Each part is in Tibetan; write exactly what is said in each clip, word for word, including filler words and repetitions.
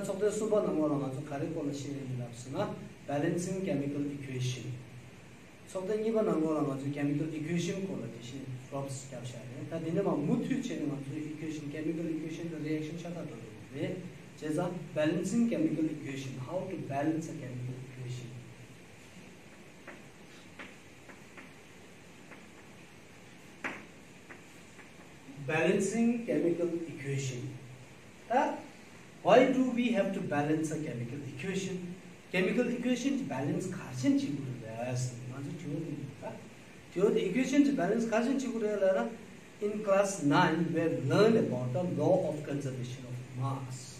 ཚོགས་ཐེངས་གསུམ་པ་ནང་ལོགས་ལ་ང་ཚོ་ག་རེ་སྐོར་ལ་བཤད་ཡིན་ལབ་ཟེར་ན། Balancing chemical equation། ཚོགས་ཐེངས་གཉིས་པ་ནང་ལོགས་ལ་ང་ཚོས་chemical equation སྐོར་ལ་དེ་བཞིན་རོབ་ཙམ་བརྒྱབ་བཞག་རེད། ད་དེ་ནས་མ་མུ་མཐུད་བྱས་ནས་ང་ཚོའི་equation, chemical equation དང་reaction ཤ་སྟག་འགྲོ་འགྲོ་གི་རེད། བྱས་ཙང་balancing chemical equation, how to balance a chemical equation. Balancing chemical equation. ད་why do we have to balance a chemical equation? Chemical equation གྱི་balance ག་རེ་བྱས་ནས་བྱེད་དགོས་རེད་ཟེར་ནས་ང་ཚོས་དྲི་བ་འདི་འདུག་ད། དྲི་བ་འདི་equation གྱི་balance ག་རེ་བྱས་ནས་བྱེད་དགོས་རེད་ལབ་ན། In class nine we have learned about the law of conservation of mass.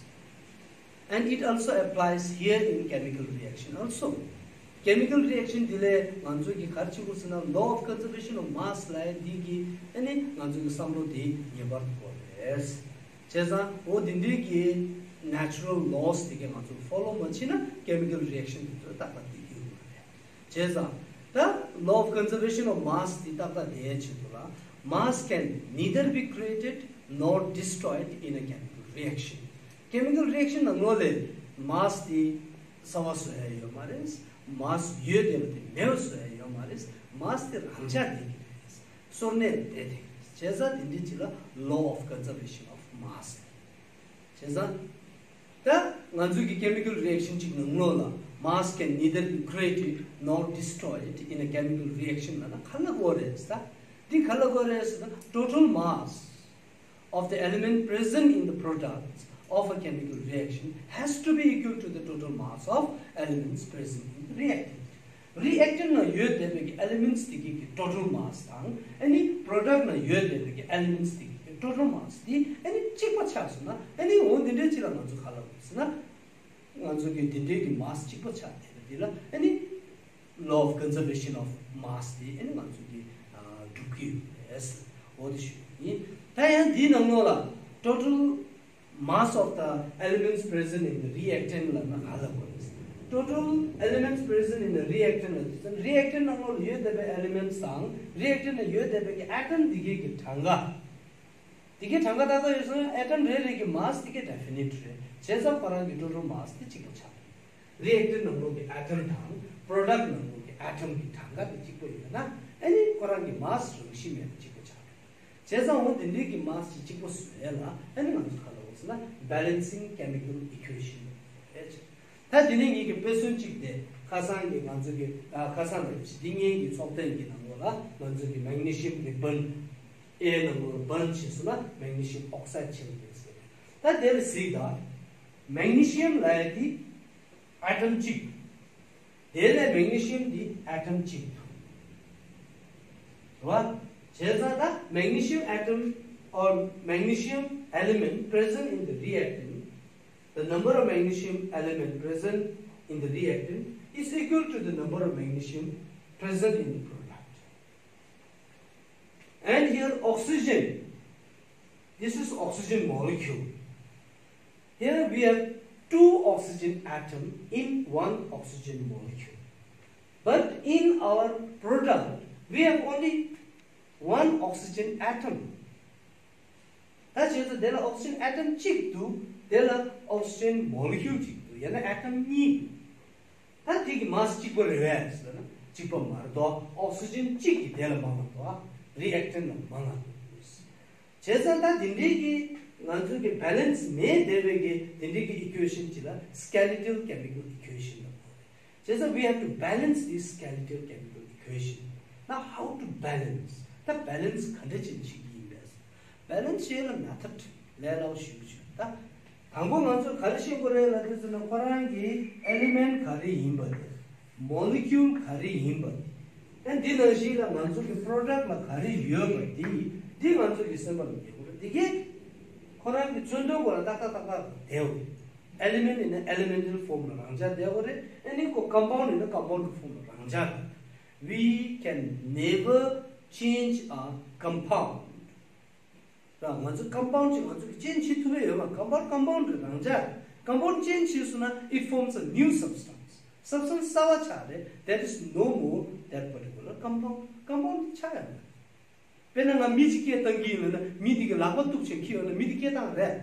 And it also applies here in chemical reaction also. Chemical reaction འདི་ལས་ང་ཚོས་ཀྱི་ག་རེ་བྱེད་དགོས་ཟེར་ན། law of conservation of mass ལབ་ཡ་འདི་གི་ཨ་ནི་ང་ཚོས་ཀྱི་བསམ་བློ་དེ་ངེས་པར་དགོས་རེད། བྱས་ཙང་འོ་འདི་འདྲའི་གི་natural laws དེ་ག་ང་ཚོས་follow མ་བྱས་ན་chemical reaction དེ་ཚོ་ཏག་ཏག་བསྡད་ཀྱི་ཡོད་མ་རེད། བྱས་ཙང་ད་law of conservation of mass དེ་ཏག་ཏག་བསྡད་ཡ་ཆེད་དུ་ལ། Mass can neither be created nor destroyed in a chemical reaction. Chemical reaction ནང་ལོགས་ལ་mass དེ་གསར་པ་བཟོ་ཡ་ཡོད་མ་རེད། mass ཡོད་བསྡད་པ་དེ་མེད་པ་བཟོ་ཡ་ཡོད་མ་རེད། mass དེ་རང་འཇགས་བསྡད་ཀྱི་རེད། སོར་གནས་བསྡད་དེ། བྱས་ཙང་དེ་འདྲའི་ཅིག་ལ་law of conservation of mass། བྱས་ཙང་ད་ང་ཚོའི་གི་chemical reaction ཅིག་ནང་ལོགས་ལ། Mass can neither be created nor destroyed in a chemical reaction ལབ་ན་ག་རེ་ལབ་དགོས་རེད་ཟེར། འདི་ག་རེ་ལབ་དགོས་རེད་ཟེར་ན། Total mass of the element present in the product of a chemical reaction has to be equal to the total mass of elements present in the reactant. Reactant ནང་ཡོད་བསྡད་པའི་གི་elements དེ་གི་གི་total mass དང་། ཨ་ནི་product ནང་ཡོད་བསྡད་པའི་གི་elements དེ་གི་གི་total mass དེ་ཨ་ནི་གཅིག་པ་ཆགས་སོང་ན། ཨ་ནི་འོ་འདི་འདྲའི་ཅིག་ལ་ང་ཚོ་ག་རེ་ལབ་དགོས་ཟེར་ན། ང་ཚོ་གི་འདི་འདྲའི་གི་mass གཅིག་པ་ཆགས་བསྡད་པ་འདི་ལ་ཨ་ནི་law of conservation of mass དེ་ཨ་ནི་ང་ཚོ་གི་ཨ་སྒྲུབ་ཀྱི་ཡོད་རེད། འོ་དེ་ཞུ་གི་ཡིན། ད་ཡང་འདིའི་ནང་ལོགས་ལ་total mass of the elements present in the reactant ལབ་ན་ག་རེ་ལབ་དགོས་རེད། Total elements present in the reactant ལབ་དུས་ཙམ། reactant ནང་ལོགས་ལ་ཡོད་བསྡད་པའི་elements དང་reactant ནང་ཡོད་བསྡད་པའི་གི་atom དེ་གའི་གི་གྲངས་ཀ། དེ་གའི་གྲངས་ཀ་ཏག་ཏག་ཡོད་སོང་ན་atom རེ་རེ་གི་mass དེ་གའི་definite རེད། བྱས་ཙང་ཁོ་རང་གི་total mass དེ་གཅིག་པ་ཆགས་འགྲོ། reactant ནང་ལོགས་ཀྱི་atom དང་product ནང་ལོགས་ཀྱི atom གི་གྲངས་ཀ་དེ་གཅིག་པ་ཡིན་ན། ཨ་ནི་ཁོ་རང་གི་mass རང་བཞིན་མེད་པ་གཅིག་པ་ཆགས་འགྲོ། བྱས་ཙང་འོ་དེ་འདྲའི་གི་mass ཅིག་གཅིག་པ་བཟོ་ཡ་ལ་ཨ་ནི་ང་ཚོ་ག་རེ་ལབ་དགོས་ཟེར་ན་balancing chemical equation རེད། ད་དེ་ནས་ངེད་ཀྱི་དཔེ་མཚོན་གཅིག་དེ་ཁ་སང་གི་ང་ཚོ་གི་ཨ་ཁ་སང་དང་ཕྱི་དེ་སྔོན་གྱི་ཚོགས་ཐེངས་ཀྱི་ནང་ལོགས་ལ་ང་ཚོ་གི་magnesium གི་བོན་ཨེ་ནང་ལོགས་ལ་བོན་བྱས་སོང་ན་magnesium oxide བྱེད་ཀྱི་ཡོད་ཟེར། ད་དེ་ལ་གཟིགས་དང་། magnesium ལབ་ཡ་དེ་atom གཅིག་དེ་ལས་magnesium འདི་atom གཅིག་འདུག་རེད་བ། བྱས་ཙང་ད་magnesium atom or magnesium element present in the reactant, the number of magnesium element present in the reactant is equal to the number of magnesium present in the product. And here oxygen, this is oxygen molecule. Here we have two oxygen atom in one oxygen molecule. But in our product, we have only one oxygen atom. ད་བྱས་ཙང་དེ་ལ་oxygen atom གཅིག་འདུག་དེ་ལ་oxygen molecule གཅིག་འདུག་ཡང་ན་atom གཉིས་འདུག་ད་དེ་གི་mass གཅིག་པ་རེད་པས་ཟེར་ན་གཅིག་པ་མ་རེད་དོ། oxygen གཅིག་གི་དེ་ལ་མང་བ་འདུག reactant ལ་མང་བ་འདུག་བྱས་ཙང་ད་དེ་འདྲའི་གི་ང་ཚོའི་གི་balance མེད་བསྡད་པའི་གི་དེ་འདྲའི་གི་equation གཅིག་ལ་skeletal chemical equation ལབ་དགོས་རེད། བྱས་ཙང་we have to balance this skeletal chemical equation. Now how to balance? ད་balance ག་འདྲ་ཅིག་བྱེད་ཀྱི་ཡིན་པས། balance བྱེད་ལ་method ལས་སླ་པོ་ཞིག་བྱུང་། ད་དང་པོ་ང་ཚོས་ག་རེ་ཤེས་དགོས་རེད་ལབ་དུས་ཙམ་ན་ཁོ་རང་གི་element ག་རེ་ཡིན་པ་དེ། molecule ག་རེ་ཡིན་པ་དེ། ཨ་འདི་ནང་བཞིན་ལ་ང་ཚོ་གི་product ལ་ག་རེ་ཡོད་པ་དེ་འདི་ང་ཚོ་གི་སེམས་པ་ལ་ངེས་པར་དེ་གས་ཁོ་རང་གི་མཚོན་དོན་སྐོར་ལ་ཏག་ཏག་ཏག་ཏག་བསྡད་ཡོད། element ཡིན་ན་elemental form ལ་རང་འཇགས་བསྡད་ཡོད་རེད། ཨ་ནི་ཁོ་compound ཡིན་ན་compound form ལ་རང་འཇགས་རེད། We can never change a compound. ར་ང་ཚོ་compound ཅིག་ང་ཚོ་གི་change བྱེད་ཐུབ་ཡ་ཡོད་མ། compound compound རེད། རང་འཇགས། compound change བྱས་སོང་ན་it forms a new substance. substance གསར་པ་ཆགས་རེད། that is no more that particular compound. compound དེ་ཆགས་ཡ་མེད། དཔེར་ན་ང་མི་གཅིག་སྐད་བཏང་གི་ཡིན་ལབ་ན་མི་དེ་གི་ལག་པ་གཏུག་བྱས་འཁྱེར་ཡོང་ན་མི་དེ་སྐད་བཏང་རེད།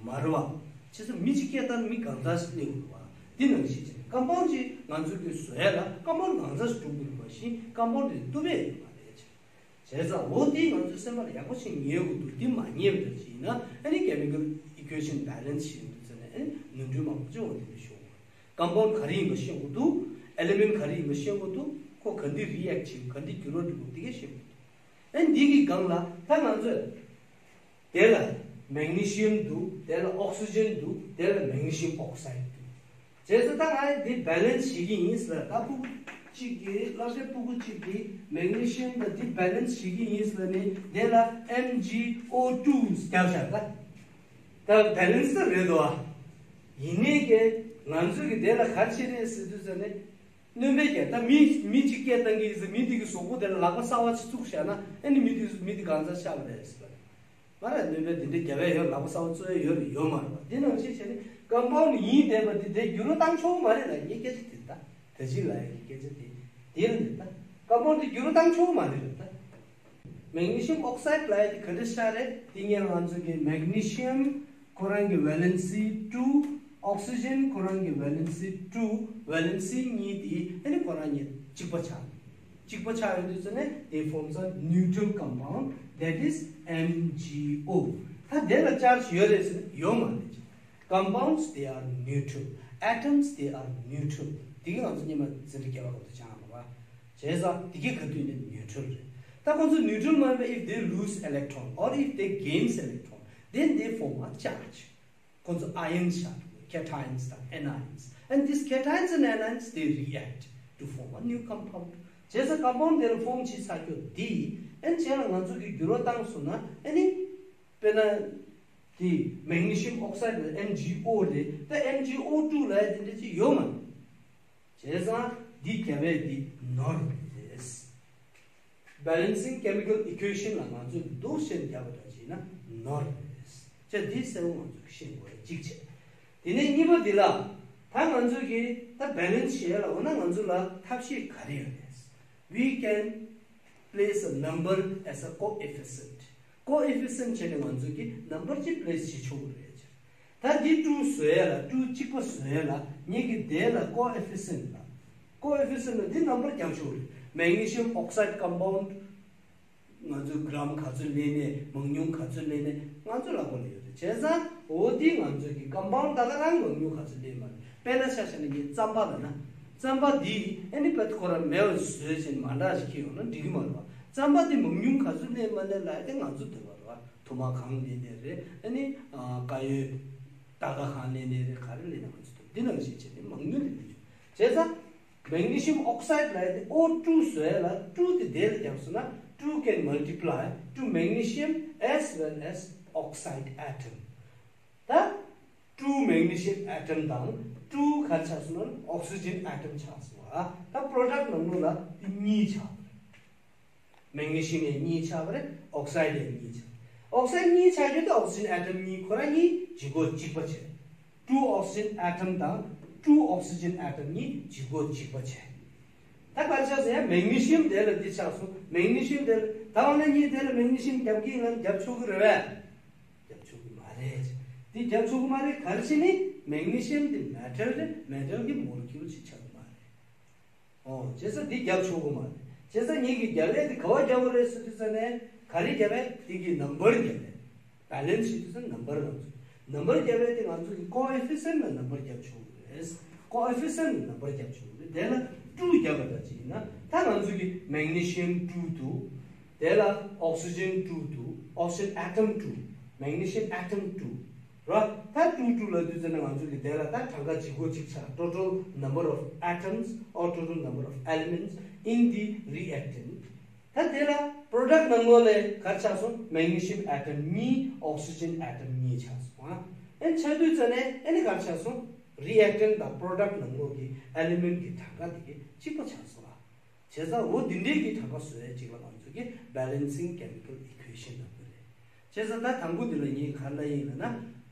མ་རེད་བ། བྱས་ཙང་མི་གཅིག་སྐད་བཏང་མི་གང་འདྲ་ཞིག་སླེབས་ཡོང་གི་རེད་བ། འདི་ནང་བཞིན་བྱས་ནས་ཀམ་པའུན་ཌི་ཅིག་ང་ཚོ་གིས་བཟོ་ཡ་ལ་ཀམ་པའུན་ཌི་གང་འདྲ་ཞིག་འགྲོ་དགོས་རེད་པ་བཞིན་ཀམ་པའུན་ཌི་དེ་བཏུབ་པ་ཡོད་མ་རེད། བྱས་ཙང་འོ་དེ་ང་ཚོའི་སེམས་པ་ལ་ཡག་པོ་ཞིག་ངེས་དགོས་འདུག་དེ་མ་ངེས་པ་འདྲ་ཞིག་ཡིན་ན་ཨ་ནི་ཀེ་མི་ཀལ་ཨི་ཀུ་ཨེ་ཤན་བེ་ལན་སི་བྱེད་ཡོང་དུས་ཙམ་ནས་ཨ་ནི་ནོར་འཁྲུལ་མང་པོ་ཅིག་འོང་དེ་འདྲ་ཤོར་གི་རེད། ཀམ་པའུན་ཌི་ག་རེ་ཡིན་པ་ཤེས་དགོས་འདུག་ཨེ་ལི་མེན་ཊི་ག་རེ་ཡིན་པ་ཤེས་དགོས་འདུག་ཁོ་ག་འདི་རི་ཨེག་ཊི་བྱེད་ག་འདི་འགྱུར་བ་འགྲོ་དགོས་དེ་གས་ཤེས་དགོས་འདུག་ཨ་ནི་འདི་གི་སྒང་ལ་ད་ང་ཚོས་དེ་ལ་མེག་ནི་ཤི་ཡམ་འདུག་དེ་ལ་ཨོག་སི་ཇན་འདུག་དེ་ལ་མེག་ནི་ཤི་ཡམ་ཨོག་སའིཌ་འདུག་བྱས་ཙང་ད་ང་འདི་བེ་ལན་སི་བྱེད་ཀྱི་ཡིན་ཟེར། ད་སྤུ་གུ་གཅིག་གིས་སློབ་གྲྭའི་སྤུ་གུ་གཅིག་གིས་མེག་ནི་ཤི་ཡམ་དང་འདི་བེ་ལན་སི་བྱེད་ཀྱི་ཡིན་ཟེར་ནས་དེ་ལ་ཨེམ་ཇི་ཨོ་ཊུ་བརྒྱབ་བཞག་ད་ད་བེ་ལན་སི་ད་རེད་དོ། ཡིན་ནའི་ཀྱེ་ང་ཚོས་ཀྱི་དེ་ལ་ག་རེ་བྱེད་རེད་ཟེར་དུས་ཙམ་ནས། སྣོན་པ་བརྒྱབ་ད་མི་མི་གཅིག་སྐད་བཏང་གི་ཡིན་ཟེར། མི་དེ་གི་གཟུགས་པོ་དེ་ལ་ལག་པ་གསར་པ་ཅིག་བཙུགས་བཞག་ན་ཨ་ནི་མི་དེ་མི་དེ་གང་ཚ་ཤ་བ་རེད་ཟེར་བ་རེད། མ་རེད། སྣོན་པ་དེ་འདྲ་བརྒྱབ་ཡ་ཡོད། ལག་པ་གསར་པ་བཙུགས་ཡ་ཡོད་རེད། ཡོད་མ་རེད་པ། དེ་ནང་བཞིན་བྱས་ནས་ཀམ་པའུན་ཌི་ཡིན་བསྡད་པ་དེ་དེ་འགྱུར་བ་བཏང་ཆོག་གི་མ་རེད་ལ། ངའི་སྐད་ཆ་དེ་ད་ད་ཅི་ལ་ཡ་གི་སྐད་ཆ་དེ་དེ་རེད། ད་ཀམ་པའུན་ཌི་དེ་འགྱུར་བ་བཏང་ཆོག་གི་མ་རེད་ལ། ད་མེག་ནི་ཤི་ཡམ་ཨོག་སའིཌ་ལ་ཡ་དེ་ག་འདྲ་ཤ་རེད། དེ་ངས་ང་ཚོ་གི་མེག་ནི་ཤི་ཡམ་ཁོ་རང་གི་བེ་ལན་སི་ཊུ། ཨོག་སི་ཇན་ཁོ་རང་གི་བེ་ལན་སི་ཊུ། བེ་ལན་སི་གཉིས་དེ་ཨ་ནི་ཁོ་རང་གཉིས་གཅིག་པ་ཆགས། གཅིག་པ་ཆགས་ཡོང་དུས་ཙམ་ནས་they forms a neutral compound, that is M G O. ད་དེ་ལ་ཅར་ཇི་ཡོད་རེད་ཟེར་ན་ཡོད་མ་རེད། Compounds, they are neutral. Atoms, they are neutral. དེ་གི་ང་ཚོ་སྔོན་མ་འཛིན་གྲྭ་བརྒྱད་པ་སྐབས་སུ་སྦྱངས་པ་རེད་པ། བྱས་ཙང་དེ་གི་ག་དུས་ནས་ནིའུ་ཊྲལ་རེད། ད་ཁོང་ཚོ་ནིའུ་ཊྲལ་མ་ཡིན་པ། if they lose electron or if they gains electron, then they form a charge. ཁོང་ཚོ་ཨ་ཡོན་ཆགས་འགྲོ་གི། cations དང་anions, and these cations and anions, they react to form a new compound. བྱས་ཙང་ཀམ་པའུན་ཌི་དེ་ལ་ཕོམ་བྱས་ཚར་རྒྱུ་དེ་ཨ་ནི་བྱས་ལ་ང་ཚོ་གི་འགྱུར་བ་བཏང་སོང་ན་ཨ་ནི་དཔེར་ན་དེ་མེག་ནི་ཤི་ཡམ་ཨོག་སའིཌ་ལ་ཨེམ་ཇི་ཨོ་རེད། ད་ཨེམ་ཇི་ཨོ་ཊུ་ལ་ཡ་དེ་འདྲ་ཅིག་ཡོད་མ་རེད། བྱས་ཙང་འདི་བརྒྱབ་པས་འདི་ནོར་རེད། Balancing chemical equation ལ་ང་ཚོས་འདུག་བཤད་བརྒྱབ་པ་འདྲ་བྱས་ན་ནོར་རེད། ཅེས་འདི་གསལ་པོ་ང་ཚོས་ཤེས་དགོས་རེད། གཅིག་བྱས། དེ་ནས་གཉིས་པ་འདི་ལ་ད་ང་ཚོས་ཀྱི་ད་བེ་ལན་སི་བྱེད་ཡ་ལ་འོ་ན་ང་ཚོ་ལ་ཐབས་ཤེས་ག་རེ་ཡོད་རེད། We can place a number as a coefficient. Coefficient བྱས་ནས་ང་ཚོས་ཀྱི་ནམ་བར་ཅིག་པི་ལེ་སི་བྱེད་ཆོག་གི་རེད། ད་འདི་ཊུ་བཟོ་ཡ་ལ་ཊུ་གཅིག་པ་བཟོ་ཡ་ལ་ངེད་ཀྱི་དེ་ལ་ཀོ་ཨེ་ཕི་སེན་ཊི་ལ་ཀོ་ཨེ་ཕི་སེན་ཊི་ལ་འདི་ནམ་བར་རྒྱབ་ཆོག་རེད། མེག་ནི་ཤི་ཡམ་ཨོག་སའིཌ་ཀམ་པའུན་ཌི་ང་ཚོས་གྲམ་ག་ཚོད་ལེན་ནས་མང་ཉུང་ག་ཚོད་ལེན་ནས་ང་ཚོ་ལ་གོ་ལ་ཡོད་རེད། བྱས་ཙང་འོ་འདི་ང་ཚོས་ཀྱི་ཀམ་པའུན་ཌི་ད་ག་རང་མང་ཉུང་ག་ཚོད་ལེན་མ་རེད། དཔེར་ན་ཆ་བཞག་ན་ངས་རྩམ་པ་ལ་ན་རྩམ་པ་འདི་ཨ་ནི་པད་ཁོ་རང་མེད་པ་བཟོས་བྱས་མ་འདྲ་ཞིག་ཁྱེར་ཡོང་ན་འགྲིག་གི་མ་རེད་བ། རྩམ་པ་འདི་མང་ཉུང་ག་ཚོད་ལེན་མ་ལེན་ལ་ཨ་ནི་ང་ཚོ་འདོད་པ་རེད་བ། ཐུར་མ་གང་ལེན་ནས་རེད། ཨ་ནི་ཨ་དཀར་ཡོལ་སྟར་ཀ་གང་ལེན་ནས་རེད། ག་རེ་ལེན་ན་ང་ཚོ་འདོད་འདི་ནང་བཞིན་བྱས་ནས་མང་ཉུང་དེ་ལེན་ཆོག་བྱས་ཙང་མེག་ནི་ཤི་ཡམ་ཨོག་སའིཌ་ལབ་ཡ་དེ་ཨོ་ཊུ་བཟོ་ཡ་ལ་ཊུ་དེ་དེ་ལ་བརྒྱབ་སོང་ན་ཊུ་can multiply two magnesium as well as oxide atom. ད་ཊུ་མེག་ནི་ཤི་ཡམ་ཨེ་ཊམ་དང་ཊུ་ག་རེ་ཆགས་སོང་ན་ཨོག་སི་ཇན་ཨེ་ཊམ་ཆགས་སོང་བ། ད་པྲོ་ཌག་ནང་ལོགས་ལ་དེ་གཉིས་ཆགས་པ་རེད། མེག་ནི་ཤི་ཡམ་ཡང་གཉིས་ཆགས་པ་རེད། ཨོག་སའིཌ་ཡང་གཉིས་ཆགས། ཨོག་སའིཌ་གཉིས་ཆགས་རྒྱུ་དེ་ཨོག་སི་ཇན་ཨེ་ཊམ་གཉིས་ཁོ་རང་གཉིས་ལྗིད་ཁོག་གཅིག་པ་བྱས། ཊུ་ཨོག་སི་ཇན་ཨེ་ཊམ་དང་ཊུ་ཨོག་སི་ཇན་ཨེ་ཊམ་གཉིས་ལྗིད་ཁོག་གཅིག་པ་བྱས། ད་ག་རེ་ཆགས་སོང་ཡང་མེག་ནི་ཤི་ཡམ་དེ་ལ་འདི་ཆགས་སོང་། མེག་ནི་ཤི་ཡམ་དེ་ལ་ད་འོ་ན་གཉིས་དེ་ལ་མེག་ནི་ཤི་ཡམ་རྒྱབ་ཀྱི་ཡིན་ན་རྒྱབ་ཆོག་གི་རེད་བས། རྒྱབ་ཆོག་གི་མ་རེད། འདི་རྒྱབ་ཆོག་གི་མ་རེད། ག་རེ་བྱས་ནི་མེག་ནི་ཤི་ཡམ་འདི་མེ་ཊལ་རེད། མེ་ཊལ་གི་མོ་ལེ་ཀིའུལ་ཅིག་ཆགས་ཀྱི་མ་རེད། ཨོ་བྱས་ཙང་འདི་རྒྱབ་ཆོག་གི་མ་རེད། བྱས་ཙང་ངེད་ཀྱི་རྒྱབ་ལས་འདི་ག་བ་རྒྱབ་པ་རེད་ཟེར་དུས་ཙ་ནས་ག་རེ་རྒྱབ་པས། འདི་གི་ནམ་བར་རྒྱབ་པས། བེ་ལན་སི་བྱེད་དུས་ཙ་ནམ་བར་ང་ཚོ་ནམ་བར་རྒྱབ་པས་དེ་ང་ཚོ་གི་ཀོ་ཨེ་ཕི་སེན་ཊི་ལ་ནམ་བར་རྒྱབ་ཆོག་གི་རེད། ཀོ་ཨེ་ཕི་སེན་ཊི་ལ་ནམ་བར་རྒྱབ་ཆོག་གི་རེད། དེ་ལ་ཊུ་རྒྱབ་པ་འདྲ་ཅིག་ཡིན་ན་ད་ང་ཚོ་གི་མེག་ནི་ཤི་ཡམ་ཊུ་འདུག་དེ་ལ་ཨོག་སི་ཇན་ཊུ་འདུག་ཨོག་སི་ཇན་ཨེ་ཊམ་ཊུ། མེག་ནི་ཤི་ཡམ་ཨེ་ཊམ་ཊུ། ར། ད་ཊུ་ཊུ་ལབ་དུས་ཙ་ན་ང་ཚོ་གི་དེ་ལ་ད་གྲངས་ཀ་ལྗིད་ཁོག་གཅིག་ཆགས། total number of atoms or total number of elements in the reactant. ད་དེ་ལ་པྲོ་ཌག་ནང་ལོགས་ལ་ག་རེ་ཆགས་སོང་། མེག་ནི་ཤི་ཡམ་ཨེ་ཊམ་གཉིས་ཨོག་སི་ཇན་ཨེ་ཊམ་གཉིས་ཆགས་སོང་ཨ། ཨེན་ཆགས་དུས་ཙ་ནས་ཨེ་ནི་ག་རེ་ཆགས་སོང་། རི་ཨེག་ཊན་ཊི་དང་པྲོ་ཌག་ནང་ལོགས་ཀྱི་ཨེ་ལི་མེན་ཊི་གི་གྲངས་ཀ་དེ་གི་གཅིག་པ་ཆགས་སོང་ཨ། བྱས་ཙང་འོ་འདི་འདྲའི་གི་གྲངས་ཀ་བཟོ་ཡ་གཅིག་ལ་ང་ཚོ་གི་balancing chemical equation ལབ་ཀྱི་རེད། བྱས་ཙང་ད་དང་པོ་འདི་ལ་ངས་ག་རེ་ལབ་ཡིན་ལབ་ན་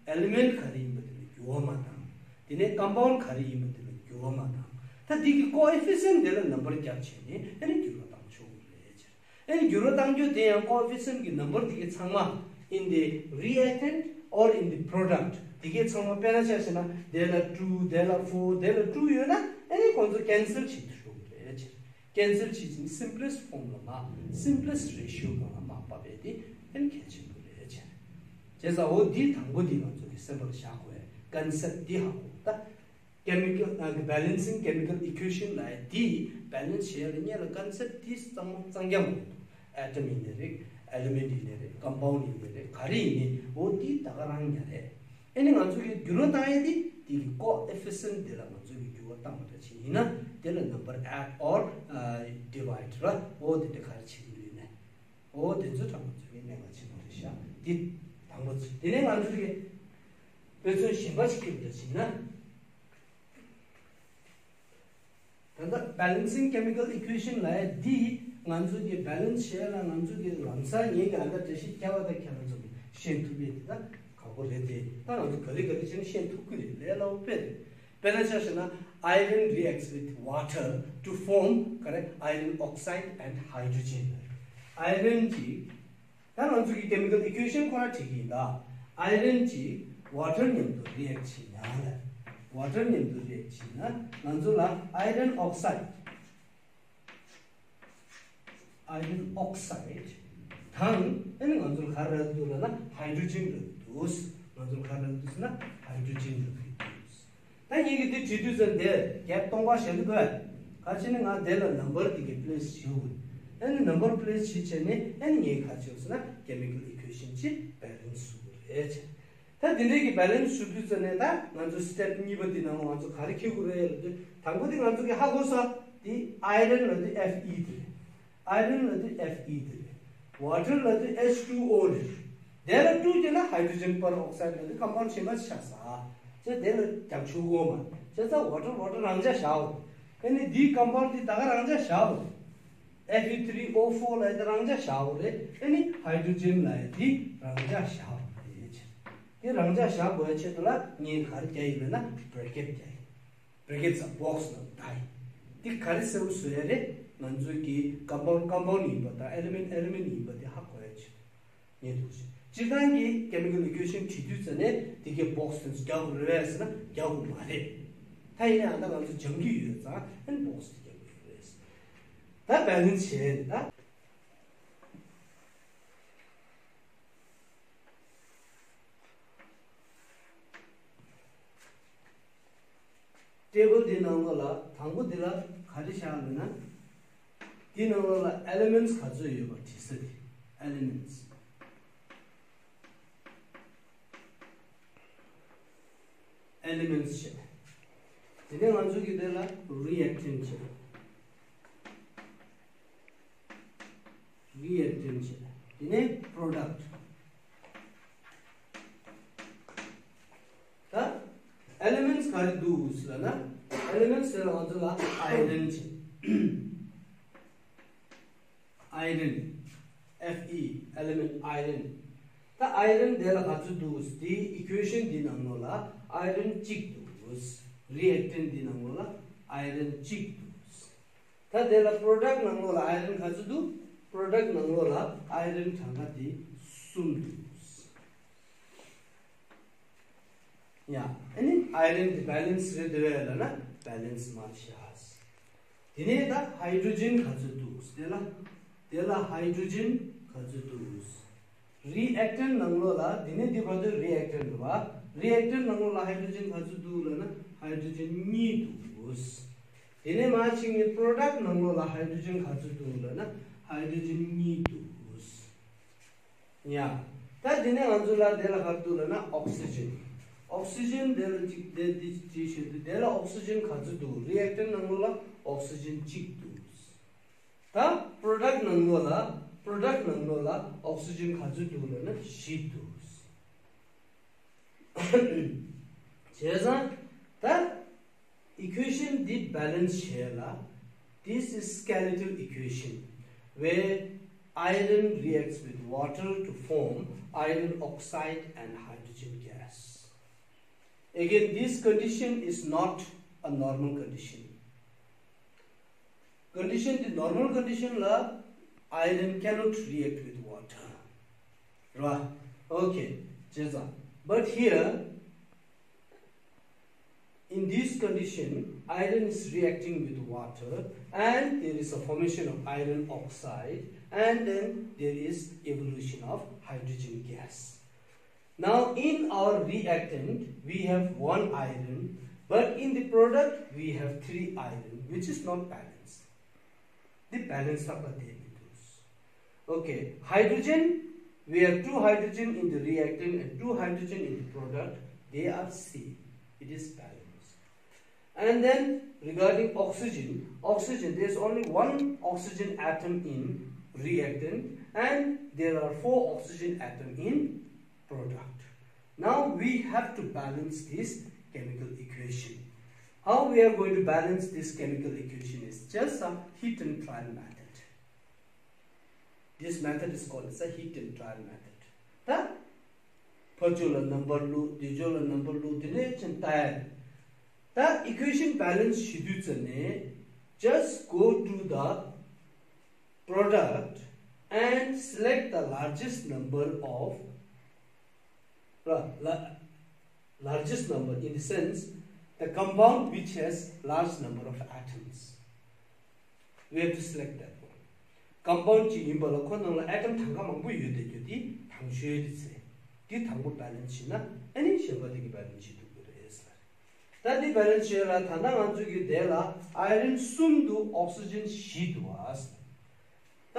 ཨེ་ལི་མེན་ཊི་ག་རེ་ཡིན་པ་དེ་ལ་འགྱུར་བ་མ་བཏང་། དེ་ནས་ཀམ་པའུན་ཌི་ག་རེ་ཡིན་པ་དེ་ལ་འགྱུར་བ་མ་བཏང་། ད་འདི་གི་ཀོ་ཨེ་ཕི་སེན་ཊི་དེ་ལ་ནམ་བར་རྒྱབ་བྱས་ནས་ཨ་ནི་འགྱུར་བ་བཏང་ཆོག་གི་རེད། ཨ་ནི་འགྱུར་བ་བཏང་རྒྱུ་དེ་ཡང་ཀོ་ཨེ་ཕི་སེན་ཊི་གི་ནམ་བར་དེ་གི་ཚང་མ་in the reactant or in the product དེ་གའི་ཚང་མ་དཔེར་ན་ཆ་བཞག་ན་དེ་ལ་two དེ་ལ four དེ་ལ two ཡོད་ན་ཨ་ནི་ཁོང་ཚོ་cancel བྱེད་དུ་འགྲོ་གི་རེད། cancel བྱེད་ཀྱི་simplest form ལ་མ་simplest ratio སྒང་ལ་མ་བབས་པའི་དེ་ཨ་ནི་གལ་ཆེན་པོ་རེད། བྱས་ཙང་འོ་འདི་དང་པོ་འདི་ང་ཚོ་གི་སེམས་པར་བཞག་དགོས་concept འདི་ཧ་གོ་ད། chemical ཨ་balancing chemical equation ལབ་ཡ་འདི་balance བྱེད་ཡ་ལ་སྔོན་ལ་concept འདི་གཙང་མ་གཙང་རྐྱང་མ་རེད། atom ཡིན་ནའི་རེད། element ཡིན་ནའི་རེད། compound ཡིན་ནའི་རེད། ག་རེ་ཡིན་ནའི་འོ་འདི་ད་ག་རང་ཉག་རེད། ཨ་ནི་ང་ཚོ་གི་འགྱུར་བ་བཏང་ཡ་འདི་འདི་གི་coefficient འདི་ལ་ང་ཚོ་གི་འགྱུར་བ་བཏང་བ་འདྲ་ཅིག་ཡིན་ན་དེ་ལ་number add or divide ར་འོ་དེ་འདྲ་ག་རེ་བྱེད་ཀྱི་འདུག་ཡིན་ནའི་འོ་དེ་ཚོ་ད་ང་ཚོ་གི་གནད་འགག་ཆེན་པོ་རེད་ཤག་འདི་དང་པོ་ཚོ་དེ་ནས་ང་ཚོ་གི་དཔེ་མཚོན་གཞན་པ་ཞིག་ཁྱེར་འདྲ་ཅིག་ཡིན་ན། ད་ལྟ་balancing chemical equation ལབ་ཡ་འདི་ང་ཚོ་གི་balance བྱེད་ཡ་ལ་ང་ཚོ་གི་ལམ་སང་ངེད་ཀྱི་ཨ་ད་འགྲེལ་བཤད་བརྒྱབ་པ་དང་ཁྱེད་རང་ཚོ་གི་ཤེས་ཐུབ་ཡས་དེ་ད་ཁག་པོ་རེད་དེ། ད་ང་ཚོ་ག་ལེ་ག་ལེ་བྱས་ནས་ཤེས་ཐུབ་ཀྱི་རེད། ལས་སླ་པོ་དཔེ་རེད། དཔེར་ན་ཆ་བཞག་ན་iron reacts with water to form ག་རེ་iron oxide and hydrogen iron གྱིས། ད་ང་ཚོ་གི་chemical equation ཁོ་ར་བྲིས་ཀྱི་ཡིན་ད། iron གྱིས་water མཉམ་དུ་react བྱས་ན་ལ། water མཉམ་དུ་react བྱས་ན་ང་ཚོ་ལ་iron oxide iron oxide དང་ཨ་ནི་ང་ཚོ་ལ་ག་རེ་རག་འདུག་ལབ་ན་hydrogen རག་འདུག་ང་ཚོ་ལ་ག་རེ་རག་འདུག་ཟེར་ན་hydrogen རག་གི་འདུག་ད་ངེད་ཀྱིས་འདི་བྲིས་དུས་ཙམ་དེར་རྒྱབ་སྟོང་པ་བཞག་གི་འདུག་ག་ག་ཅི་ནི་ང་དེ་ལ་number དེ་གའི་place བྱེད་དགོས། ཨ་ནི་number place བྱེད་བྱས་ནས་ཨ་ནི་ངས་ག་བྱེད་ཟེར་ན་chemical equation གྱི་balance བཟོ་དགོས་རེད། ད་དེ་འདྲའི་གི་balance བཟོ་དུས་ཙམ་ནས་ད་ང་ཚོ་step གཉིས་པ་དེ་ནང་ང་ཚོ་ག་རེ་འཁྱེར་དགོས་རེད་ལབ་དུས་དང་པོ་དེ་ང་ཚོ་གི་ཧ་གོ་ས་དེ་iron ལབ་དུས་Fe དེ་རེད། iron ལབ་དུས་Fe དེ་རེད། water ལབ་དུས H two O རེད། དེ་ལ་two བྱས་ན་hydrogen peroxide ལབ་དུས་compound གཞན་པ་ཆགས་ས། ཅེས་དེ་ལ་རྒྱབ་ཆུ་འོ་མ། བྱས་ཙང་water water རང་འཇགས་བཞག་འོ། ཨ་ནི་འདིའི་compound འདི་ད་ག་རང་འཇགས་བཞག་འོ། Fe three O four ལབ་དེ་རང་འཇགས་བཞག་འོ་རེད། ཨ་ནི་hydrogen ལབ་དེ་རང་འཇགས་བཞག་འོ་རེད། དེ་རང་འཇགས་བཞག་དགོས་ཡ་ཆེད་དུ་ལ་ངས་ག་རེ་རྒྱག་ཡིན་ལབ་ན་bracket རྒྱག་ཡིན། brackets ལ་box ལ་བསྡད་ཡིན། འདི་ག་རེ་གསལ་པོ་བཟོ་ཡ་རེད། ང་ཚོའི་གི་compound compound ཡིན་པ་དང་element element ཡིན་པ་དེ་ཧ་གོ་ཡ་ཆེད་དུ་ངས་འདུག་ཟེར། སྤྱིར་བཏང་གི་chemical equation བྲིས་དུས་ཙམ་ནས་དེ་གའི་box དེ་ཚོ་རྒྱག་དགོས་རེད་བས་ཟེར་ན་རྒྱག་དགོས་མ་རེད། ད་ཡིན་ནའང་ད་ང་ཚོ་སྦྱང་གི་ཡོད་ཙང་ཨན་box དེ་རྒྱག་དགོས་རེད། ད་balance བྱས་ནས་ད། table འདི་ནང་ལོགས་ལ་དང་པོ་འདི་ལ་ག་རེ་བཞག་ལབ་ན། འདི་ནང་ལོགས་ལ་elements ག་ཚོད་ཡོད་པ་བྲིས་ས་དེ། elements elements བྱས། དེ་ནས་ང་ཚོ་གི་དེ་ལ་reactant བྱས། reactant བྱས། དེ་ནས་product ད་elements ག་རེ་འདུག་ཟེར་ན། elements ཟེར་ང་ཚོ་ལ་iron བྱས། iron Fe element iron ད་iron དེ་ལ་ག་ཚོད་འདུག་དེའི་equation འདི་ནང་ལོགས་ལ་iron གཅིག་འདུག reactant འདི་ནང་ལོགས་ལ་iron གཅིག་འདུག་ད་དེ་ལ་product ནང་ལོགས་ལ་iron ག་ཚོད་འདུག product ནང་ལོགས་ལ་iron གྲངས་ཀ་དེ་གསུམ་འདུག་ཡ། ཨ་ནི་iron དེ་balance རེད་འདུག་བས་ལབ་ན་balance མ་བྱས། དེ་ནས་ད་hydrogen ག་ཚོད་འདུག་དེ་ལ་དེ་ལ་hydrogen ག་ཚོད་འདུག reactant ནང་ལོགས་ལ་དེ་ནས་འདི་བར་དུ་reactant རེད་བ། reactant ནང་ལོགས་ལ་hydrogen ག་ཚོད་འདུག་ལབ་ན་hydrogen གཉིས་འདུག་དེ་ནས་མ་ཕྱིན་ནས་product ནང་ལོགས་ལ་hydrogen ག་ཚོད་འདུག་ལབ་ན་hydrogen གཉིས་འདུག་ཡ། ད་དེ་ནས་ང་ཚོ་ལ་དེ་ལ་ག་རེ་འདུག་ལབ་ན་oxygen oxygen དེ་ལ་གཅིག་དེ་དེ་གཅིག་བྱེད་དུས་དེ་ལ་oxygen ག་ཚོད་འདུག reactant ནང་ལོགས་ལ་oxygen གཅིག་འདུག་ད་product ནང་ལོགས་ལ་product ནང་ལོགས་ལ་oxygen ག་ཚོད་འདུག་ལབ་ན་བཞི་འདུག་བྱས་ཙང་ད་equation འདི་balance བྱས་ལ། This is skeletal equation where iron reacts with water to form iron oxide and hydrogen gas. Again, this condition is not a normal condition. Condition འདི་normal condition ལ་iron cannot react with water. རེད་བ། Okay. བྱས་ཙང་། But here In this condition, iron is reacting with water and there is a formation of iron oxide and then there is evolution of hydrogen gas. Now in our reactant, we have one iron, but in the product, we have three iron, which is not balanced. The balance of the Okay, hydrogen, we have two hydrogen in the reactant and two hydrogen in the product. They are same. It is balanced. And then regarding oxygen, oxygen, there is only one oxygen atom in reactant and there are four oxygen atom in product. Now we have to balance this chemical equation. How we are going to balance this chemical equation is just a hit and trial method. This method is called as a hit and trial method. ད་ཕར་ཕྱོགས་ལ་number བླུགས། འདི་ཕྱོགས་ལ་number བླུགས། དེ་ནས་ཅིག་ལྟ་ཡ། ད་equation balance བྱེད་དུས་ཙམ་ནས། Just go to the product and select the largest number of, la- largest number in the sense, the compound which has large number of atoms. We have to select that one. Compound ཅིག་ཡིན་པ་ལ་ཁོ་ནང་ལ་atom གྲངས་ཀ་མང་པོ་ཡོད་བསྡད་རྒྱུ་དེ་དང་ཤོས་རེད་ཟེར། དེ་དང་པོ་balance བྱེད་ན་ཨ་ནི་གཞན་པ་དེ་གི་balance བྱེད་ཐུབ་ཀྱི་རེད་ཟེར། ད་དེ་balance བྱེད་ལ་ད་ལྟ་ང་ཚོ་གི་དེ་ལ་iron གསུམ་འདུག oxygen བཞི་འདུག་ཨ།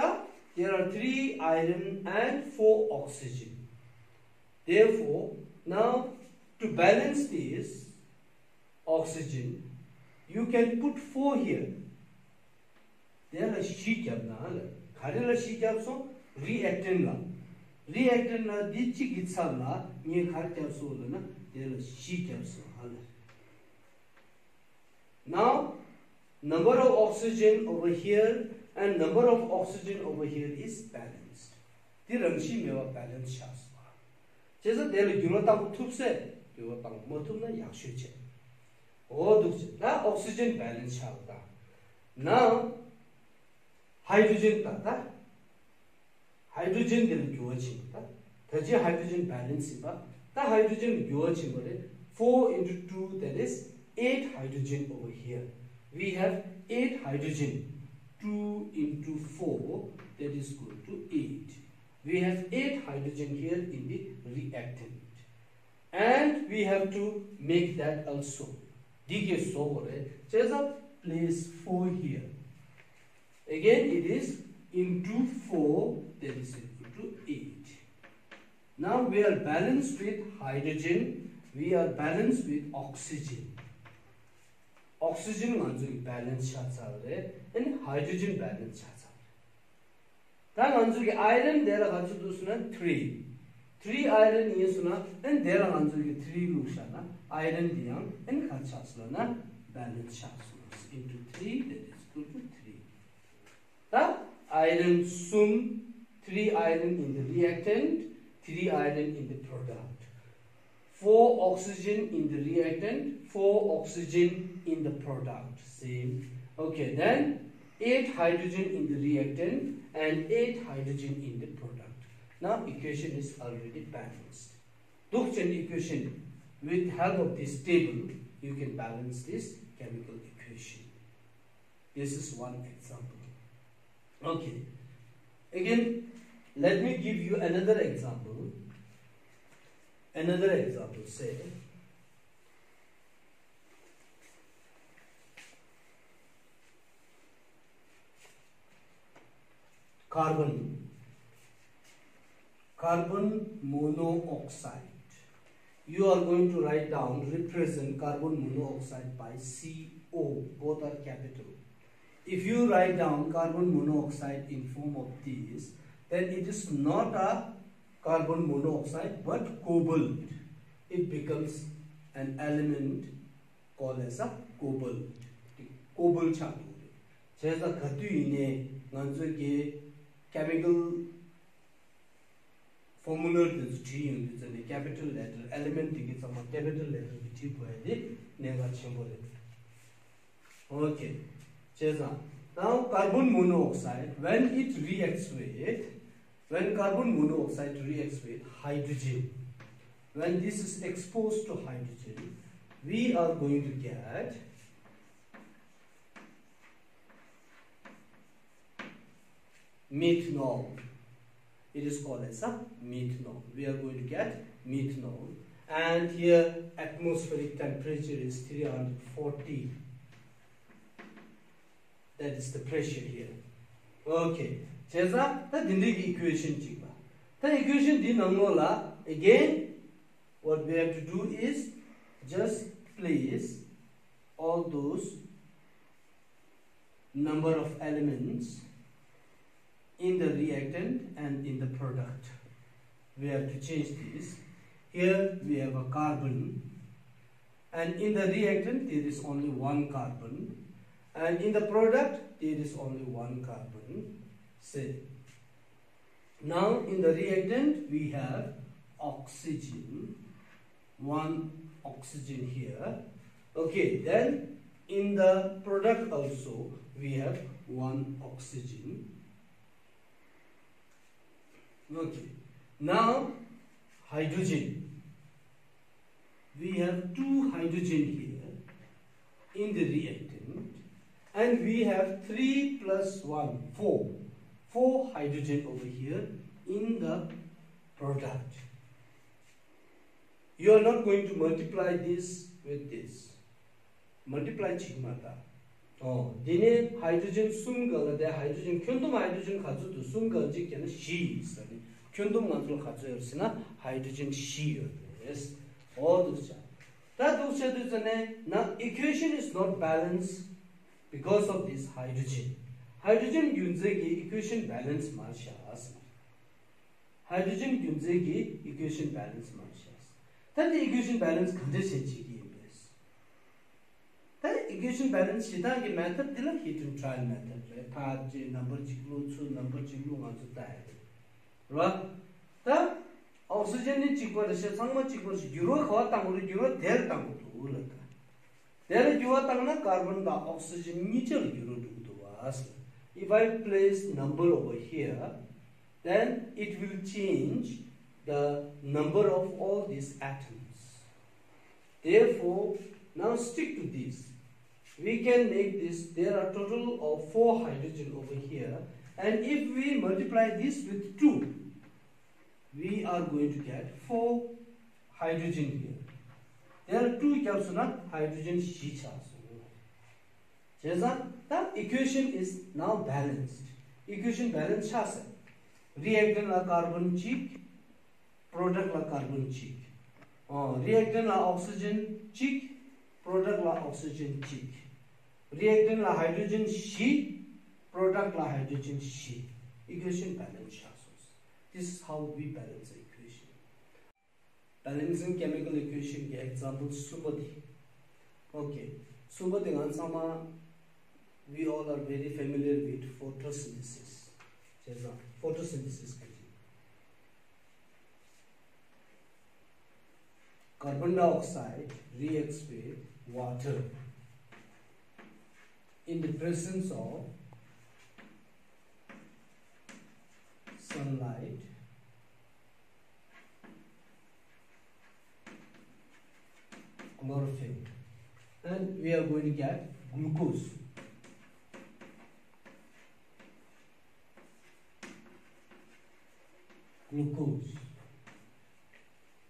ད་there are three iron and four oxygen. Therefore, now to balance this oxygen, you can put four here. དེ་ལ་བཞི་བརྒྱབ་ན་ལ། ག་རེ་ལ་བཞི་བརྒྱབ་སོང་། reactant ལ། reactant ལ་འདི་གཅིག་གི་ཚབ་ལ་ངས་ག་རེ་བརྒྱབ་སོང་ལབ་ན་དེ་ལ་བཞི་བརྒྱབ་སོང་ཧ་ལ། Now, number of oxygen over here and number of oxygen over here is balanced. དེ་རང་བཞིན་མེད་པ་balance ཆགས་སོང་། བྱས་ཙང་དེ་ལ་འགྱུར་བ་བཏང་ཐུབ་སྲིད། འགྱུར་བ་བཏང་མ་ཐུབ་ན་ཡག་ཤོས་བྱས། འོ་འདུག་བྱས། ད་oxygen balance ཆགས་པ་དང་། Now, hydrogen ད་ད། hydrogen དེ་ལ་འགྱུར་བ་ཕྱིན་པ་ད། ད་ཅི་hydrogen balance ཡིན་པ། ད་hydrogen ལ་འགྱུར་བ་ཕྱིན་པ་རེད། Four into two, that is eight hydrogen over here. We have eight hydrogen. Two into four, that is equal to eight. We have eight hydrogen here in the reactant. And we have to make that also. འདི་གི་བཟོ་དགོས་རེད། བྱས་ཙང་place four here. Again, it is into four, that is equal to eight. Now we are balanced with hydrogen, we are balanced with oxygen. Oxygen ང་ཚོ་གི་balance ཆགས་ཚར་བ་རེད། ཨ་ནི་hydrogen balance ཆགས་ཚར་བ་རེད། ད་ང་ཚོ་གི་iron དེ་ལ་ག་ཚོད་འདུག་ཟེར་ན་three། three iron ཡིན་ཟེར་ན་ཨ་ནི་དེ་ལ་ང་ཚོ་གི་three བླུགས་བཞག་ན་iron དེ་ཡང་ཨ་ནི་ག་ཆགས་སོང་ལབ་ན་balance ཆགས་སོང་། Into three, that is equal to three. ད་iron གསུམ། three iron in the reactant, three iron in the product. Four oxygen in the reactant, four oxygen in the product. Same. Okay, then eight hydrogen in the reactant and eight hydrogen in the product. Now equation is already balanced. འདུག་བྱས་ན་equation, with help of this table, you can balance this chemical equation. This is one example. Okay. Again, let me give you another example. Another example, say, carbon, carbon monoxide. You are going to write down, represent carbon monoxide by C O, both are capital. If you write down carbon monoxide in form of this, then it is not a carbon monoxide but cobalt. It becomes an element called as a cobalt. Cobalt ཆགས་འདུག་རེད། བྱས་ཙང་ག་དུས་ཡིན་ནའི་ང་ཚོ་གི་chemical formula དེ་ཚོ་བྲིས་ཡོང་དུས་ཙམ་ནས་capital letter, element དེ་གའི་ཚང་མ་capital letter གི་བྲིས་དགོས་ཡ་དེ་གནད་འགག་ཆེན་པོ་རེད། Okay. བྱས་ཙང་now carbon monoxide, when it reacts with, when carbon monoxide reacts with hydrogen, when this is exposed to hydrogen, We are going to get methanol. It is called as a methanol. We are going to get methanol. And here atmospheric temperature is three hundred forty. That is the pressure here. Okay. བྱས་ཙང་ད་འདི་འདྲའི་གི་equation གཅིག་པ། ད་equation འདི་ནང་ལོགས་ལ། Again, what we have to do is just place all those number of elements in the reactant and in the product. We have to change this. Here we have a carbon, and in the reactant there is only one carbon, and in the product there is only one carbon. Say, now in the reactant we have oxygen, one oxygen here. Okay, then in the product also we have one oxygen. Okay, now hydrogen. We have two hydrogen here in the reactant, and we have three plus one, four, four hydrogen over here in the product. You are not going to multiply this with this. Multiply བྱེད་མ་ད། ཨོ། དེ་ནས་hydrogen གསུམ་གང་ལ་དེ་hydrogen ཁྱོན་བསྡོམས་hydrogen ག་ཚོད་འདུག་གསུམ་གང་གཅིག་བྱས་ན་བཞི་ཡིན་ཟེར་ནས། ཁྱོན་བསྡོམས་ང་ཚོ་ལ་ག་ཚོད་ཡོད་ཟེར་ན་hydrogen བཞི་ཡོད་རེད། ཨོ་འདུག་ཆ། ད་འདུག་ཆ་དུས་ཙ་ནས་ན equation is not balanced because of this hydrogen. Hydrogen རྒྱུ་མཚན་གྱིས་equation balance མ་བྱས། Hydrogen རྒྱུ་མཚན་གྱིས་equation balance མ་བྱས། ད་འདི་equation balance ག་འདྲ་བྱས་བྱེད་ཀྱི་ཡིན་པས། ད་equation balance བྱེད་སྟངས་ཀྱི་method འདི་ལ་hit and trial method རེད། ཕར་ཅིག་number གཅིག་བླུགས། ཚུར་number གཅིག་བླུགས། ང་ཚོ་ལྟ་ཡ་རེད། རེད་བ། ད་oxygen ནི་གཅིག་པ་རེད་ཤག་ཚང་མ་གཅིག་པ་རེད་ཤག་འགྱུར་བ་ག་པར་བཏང་དགོས་རེད། འགྱུར་བ་དེར་བཏང་དགོས་འདུག་ལབ་ད། དེ་ལ་འགྱུར་བ་བཏང་ན་carbon དང་oxygen གཉིས་ཆ་ལ་འགྱུར་བ་འགྲོ་གི་འདུག་བ། If I place number over here, then it will change the number of all these atoms. Therefore, now stick to this. We can make this, there are total of four hydrogen over here, and if we multiply this with two, we are going to get four hydrogen here. There are two རྒྱབ་སོང་ན་hydrogen བཞི་ཆགས་སོང་། བྱས་ཙང་ད་equation is now balanced. Equation balance ཆགས་སོང་། Reactant ལ་carbon གཅིག product ལ་carbon གཅིག་ཨོ། Reactant ལ་oxygen གཅིག product ལ་oxygen གཅིག Reactant ལ་hydrogen བཞི product ལ་hydrogen བཞི Equation balance ཆགས་སོང་། This is how we balance the equation. Balancing chemical equation གི་example གསུམ་པ་དེ། Okay. གསུམ་པ་དེ་ང་ཚང་མ། We all are very familiar with photosynthesis. བྱས་ཙང་photosynthesis ག་ཅི། Carbon dioxide reacts with water in the presence of sunlight, chlorophyll, and we are going to get glucose. Glucose.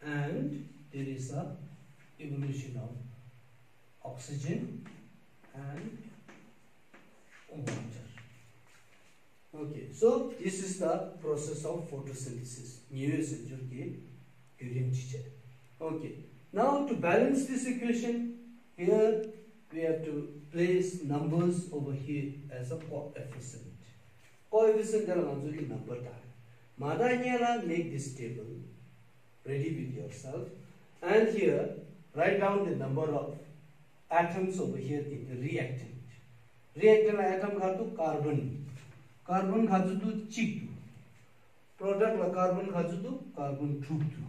And there is a evolution of oxygen and water. Okay, so this is the process of photosynthesis. ཉི་འོད་ཟེར་སྦྱོར་གྱི་བརྒྱུད་རིམ་གྱི་ཆེད། Okay, now to balance this equation, here we have to place numbers over here as a coefficient. Coefficient དེ་ལ་ང་ཚོ་གི་number བཏགས། མ་བཏགས་སྔོན་ལ་make this table ready with yourself, and here write down the number of atoms over here in the reactant. Reactant ལ་atom ག་ཚོད་འདུག carbon. Carbon ག་ཚོད་འདུག་གཅིག་འདུག Product ལ་carbon ག་ཚོད་འདུག carbon དྲུག་འདུག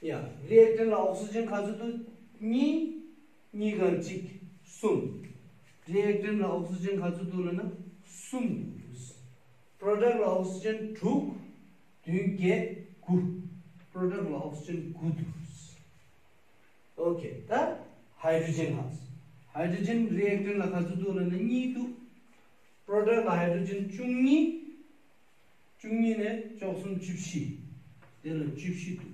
Yeah, reactant ལ་oxygen ག་ཚོད་འདུག་གཉིས། གཉིས་གང་གཅིག་གསུམ། Reactant ལ་oxygen ག་ཚོད་འདུག་ལབ་ན་གསུམ་འདུག Product ལ་oxygen དྲུག་བདུན་བརྒྱད་དགུ། Product ལ་oxygen དགུ་འདུག Okay, ད་hydrogen ལ། hydrogen reactant ལ་ག་ཚོད་འདུག་ལབ་ན་གཉིས་འདུག product ལ་hydrogen བཅུ་གཉིས། བཅུ་གཉིས་ནས་བཅུ་གསུམ་བཅུ་བཞི། དེ་ལ་བཅུ་བཞི་འདུག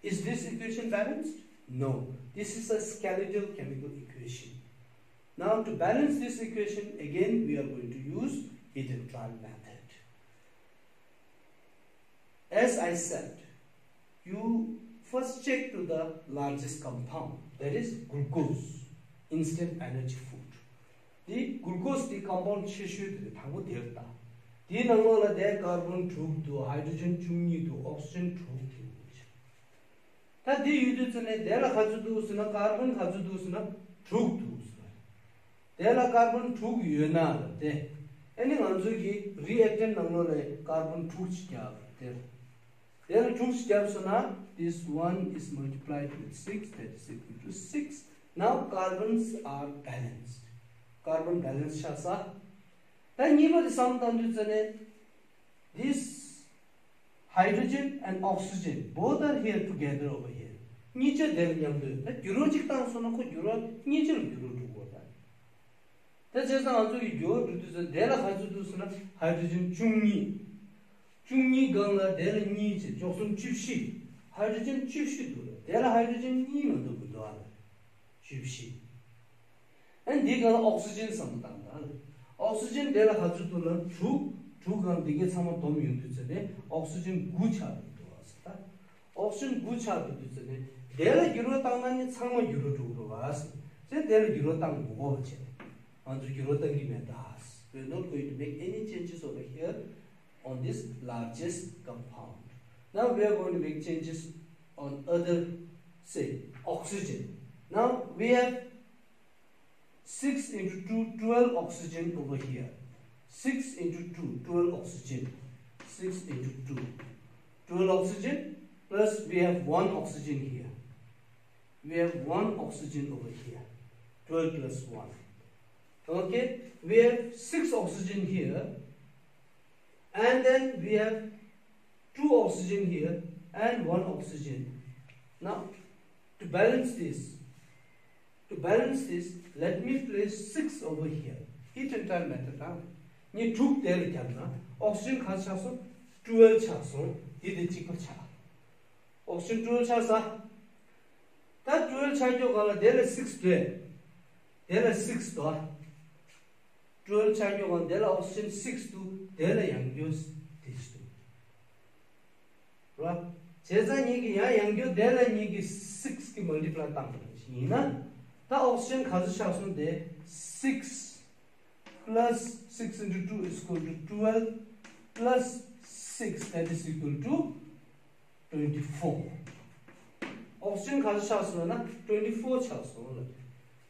Is this equation balanced? No, this is a skeletal chemical equation. Now, to balance this equation, again, we are going to use heat and trial method. As I said, you first check to the largest compound, that is glucose, instant energy food. འདི་glucose འདི་compound ཆེ་ཤོས་དེ་དང་པོ་དེར་ལྟ། དེའི་ནང་ལོགས་ལ་དེ་carbon དྲུག་འདུག hydrogen བཅུ་གཉིས་འདུག oxygen དྲུག་འདུག་ད་དེ་ཡོད་དུས་ཙ་ནས་དེ་ལ་ག་ཚོད་འདུག་ཟེར་ན་carbon ག་ཚོད་འདུག་ཟེར་ན་དྲུག་འདུག་ཟེར། དེ་ལ་carbon དྲུག་ཡོད་ན་ལ་དེ། ཨ་ནི་ང་ཚོའི་གི་reactant ནང་ལོགས་ལ་carbon དྲུག་ཅིག་རྒྱབ་དེ། དེ་ལ་དྲུག་ཅིག་རྒྱབ་སོང་ན། This one is multiplied with six, that is equal to six. Now carbons are balanced. Carbon balance ཆགས་ས། ད་གཉིས་པ་དེ་བསམ་བཏང་དུས་ཙ་ནས། This hydrogen and oxygen both are here together over here. གཉིས་ཆ་དེར་མཉམ་དུ་ད་འགྱུར་བ་གཅིག་བཏང་སོང་ན་ཁོ་འགྱུར་བ་གཉིས་ཆ་ལ་འགྱུར་བ་འགྲོ་གི་ཡོད་ད། ད་བྱས་ཙང་ང་ཚོ་གི་འགྱུར་བ་འགྲོ་དུས་ཙ་དེ་ལ་ག་ཚོད་འདུག་ཟེར་ན་hydrogen བཅུ་གཉིས། བཅུ་གཉིས་སྒང་ལ་དེ་ལ་གཉིས་བྱས་བཅུ་གསུམ་བཅུ་བཞི། hydrogen བཅུ་བཞི་འདུག་ལ་དེ་ལ་hydrogen གཉིས་མ་གཏོགས་མི་འདུག་ཨ་ལ། བཅུ་བཞི། ཨ་འདི་སྒང་ལ་oxygen བསམ་བློ་བཏང་དང་། oxygen དེ་ལ་ག་ཚོད་འདུག་ལ་དྲུག་དྲུག་སྒང་འདི་གའི་ཚང་མ་བསྡོམས་ཡོང་དུས་ཚེ་ནས་oxygen དགུ་ཆགས་འདུག་ཨ་ཟེར་ད། oxygen དགུ་ཆགས་འདུག་དུས་ཚེ་ནས་དེ་ལ་འགྱུར་བ་བཏང་ན་ནི་ཚང་མ་འགྱུར་བ་འགྲོ་གི་རེད་བ་ཟེར། ཚེ་དེ་ལ་འགྱུར་བ་བཏང་མི་དགོས་པ་བྱས། ང་ཚོ་འགྱུར་བ་བཏང་གི་མེད་ད། We are not going to make any changes over here on this largest compound. Now we are going to make changes on other, say, oxygen. Now we have six into two, twelve oxygen over here. Six into two, twelve oxygen. Six into two, twelve oxygen, plus we have one oxygen here. We have one oxygen over here. Twelve plus one. Okay, we have six oxygen here. And then we have two oxygen here and one oxygen. Now, to balance this, to balance this, let me place six over here. Heat and trial method, huh? ངས་དྲུག་དེ་ལ་བརྒྱབ་ན་oxygen ག་ཆགས་སོང་། twelve ཆགས་སོང་། འདི་དེ་གཅིག་པ་ཆགས། oxygen twelve ཆགས་ས། ད་twelve ཆགས་ཀྱོག་ག་ལ་དེ་ལ་six རེད། དེ་ལ་six དོ། twelve ཆགས་ཀྱོག་ག་ལ་དེ་ལ་oxygen six འདུག་དེ་ལ་ཡང་ཀྱོག་དེ་ཞིག་འདུག་ར། བྱས་ཙང་ངེད་ཀྱི་ཡང་ཡང་ཀྱོག་དེ་ལ་ངེད་ཀྱི་six གི་multiply བཏང་པ་ཡིན་ན། ད་oxygen ག་ཚོད་ཆགས་སོང་དེ། six plus six into two is equal to twelve plus six, that is equal to twenty four. oxygen ག་ཚོད་ཆགས་སོང་ན་twenty four ཆགས་སོང་ལ།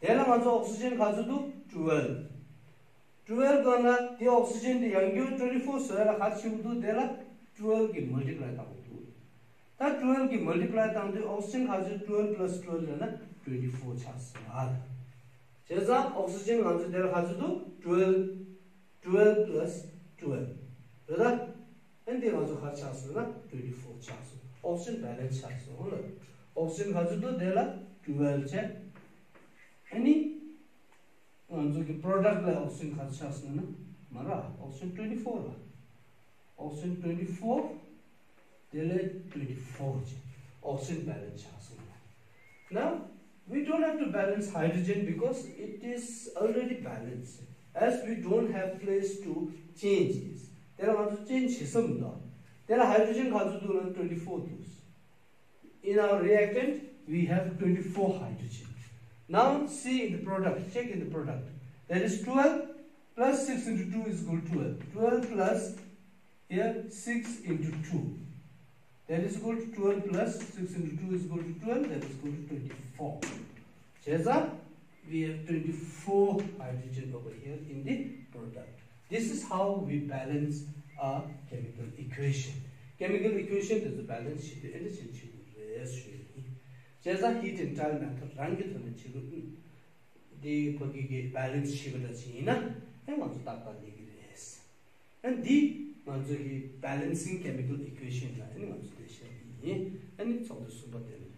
དེ་ལ་ང་ཚོ་oxygen ག་ཚོད་འདུག twelve. twelve སྒང་ལ་དེ་oxygen དེ་ཡང་ཀྱོག་twenty four བཟོས་ལ་ག་ཚོད་ཆགས་འདུག་དེ་ལ་twelve གི་multiply བཏང་འདུག་ད་twelve གི་multiply བཏང་དུས་oxygen ག་ཚོད། twelve plus twelve ལ་ན་twenty four ཆགས་སོང་ཨ། བྱས་ཙང་oxygen ང་ཚོ་དེ་ལ་ག་ཚོད་འདུག twelve. twelve plus twelve རེད་ད། ཨ་འདི་ང་ཚོ་ག་ཆགས་སོང་ན་twenty four ཆགས་སོང་། oxygen balance ཆགས་སོང་ལ། oxygen ག་ཚོད་འདུག་དེ་ལ་twelve བྱས། ཨ་ནི་ང་ཚོ་གི་product ལ་oxygen ག་ཚོད་ཆགས་སོང་ན་མ་ར་oxygen twenty four ར། oxygen twenty four དེ་ལས་twenty four བྱས། oxygen balance ཆགས་སོང་ལ། Now we don't have to balance hydrogen because it is already balanced, as we don't have place to change this. དེ་ལ་ང་ཚོ་change བྱེད་ས་མི་འདུག་དེ་ལ་hydrogen ག་ཚོད་འདུག་ལ་twenty four འདུག In our reactant, we have twenty four hydrogen. Now see in the product, check in the product. That is twelve plus six into two is equal to twelve. twelve plus here six into two. That is equal to twelve plus six into two is equal to twelve, that is equal to twenty four. བྱས་ཙང་we have twenty four hydrogen over here in the product. This is how we balance a chemical equation. chemical equation དེ་ཚོ་balance བྱེད་དུས་ཨེ་འདྲ་བྱེད་བྱེད་དགོས་རེད་ཞུ་ཡ་ཡིན། བྱས་ཙང་heat and trial method རང་གི་ཐོག་ནས་བྱེད་དགོས། འདི་ཕ་གི་གི་balance བྱེད་པ་འདྲ་ཞིག་ཡིན་ན་ཨེ་ང་ཚོ་ཏག་ཏག་ལས་ཀྱི་རེད། ཨ་འདི་ང་ཚོ་གི་balancing chemical equation ལ་ཨ་ནི་ང་ཚོ་དེ་བཤད་ཀྱི་ཡིན། ཨ་ནི་ཚོགས་འདུ་གསུམ་པ་དེ་ལ་